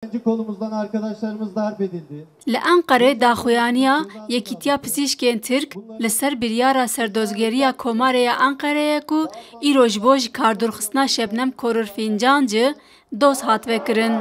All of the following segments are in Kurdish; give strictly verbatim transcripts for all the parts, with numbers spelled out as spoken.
Birinci kolumuzdan arkadaşlarımız darp edildi. Li Enqerê daxuyaniya Yekîtiya Pisîşkên Tirk li ser biryara serdozgeriya Komarê ya Enqerê ye ku îro ji bo ji kar dûrxistina Şebnem Korur Fîncancî doz hat vekirin.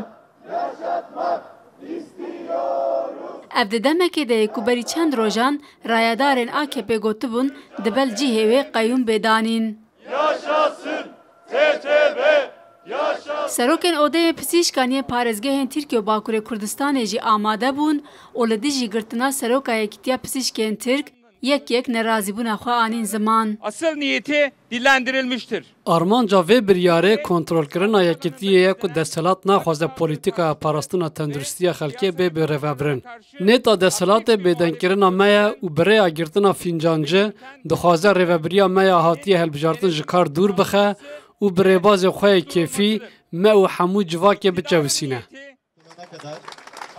Ev di demekê de ye ku berî çend rojan rayedarên A K P gotibûn, di bel cihê wê qeyûm bê danîn. Yaşasın T T B, yaşasın. Serokên Odeyê Pisîşkan yên parêzgehên Tirkiye û Bakurê Kurdistanê jî amade bûn û li dijî girtina Seroka Yekîtiya Pisîşkên Tirk yek yek nerazîbûna xwe anîn ziman. Asıl niyeti dillendirilmiştir. Armanca vê biryarê kontrolkirina yekîtiyê ye ku desthilat naxwaze polîtîkaya parastina tenduristiya xelkê bê bêrêvebirin. Nêta desthilatê bêdengkirina me ye û bi rêya girtina Fîncancî dixwaze rêvebiriya me ya hatiye hilbijartin ji kar dûr bixe û bi rêbazê xwe yê kêfî me û hemû civakê biçewisîne.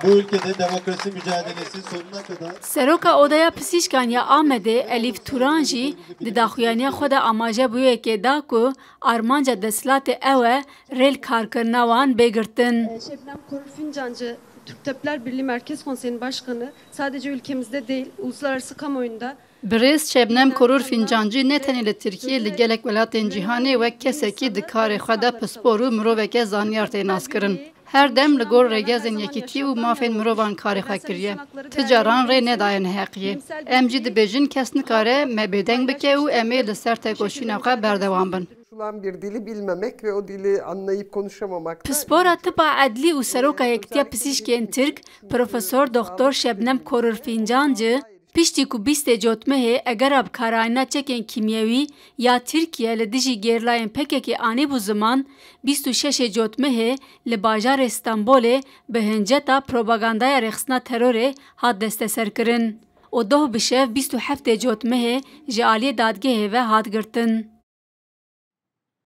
Bu ülkede demokrasi mücadelesi sonuna kadar. Seroka Odeya Pisîşkan ya Amedê Elîf Turan jî di daxuyaniya xwe de amaje bi wê yekê da ku armanca desthilatê ew e rê li karkirina wan bê girtin. Şebnem Korur Fincancı, Türk Tabipler Birliği Merkez Konseyi'nin Başkanı, sadece ülkemizde değil, uluslararası kamuoyunda. Birêz Şebnem Korur Fincancî ne tenê li Tirkiyê, li gelek welatên cîhanê wek kesekî di karê xwe de pispor û miroveke zanyar tê naskirin. Her dem li gor rêgezên yekîtî û mafên mirovan karê xwe kiriye. Ti caran rê nedaye neheqiyê. Em jî dibêjin kes nikare me bêdeng bike û em ê li ser tekoşîna xwe berdewam bin. Konuşulan bir dili bilmemek ve o dili anlayıp konuşamamak da. Pispora Tipa Edlî û Seroka Yekîtiya Pisîşkên Tirk, Profesor Doktor Şebnem Korur Fincancî, piştî ku bîstê Cotmehê egera bikaranîna çekên kîmyewî ya Tirkiye li dijî gerîlayên P K K anîbû ziman, bîst û şeşê Cotmehê li bajarê Stenbolê bi hinceta propagandaya rêxistina terorê hat desteserkirin û doh bi şev bîst û heftê Cotmehê ji aliyê dadgehê ve hat girtin.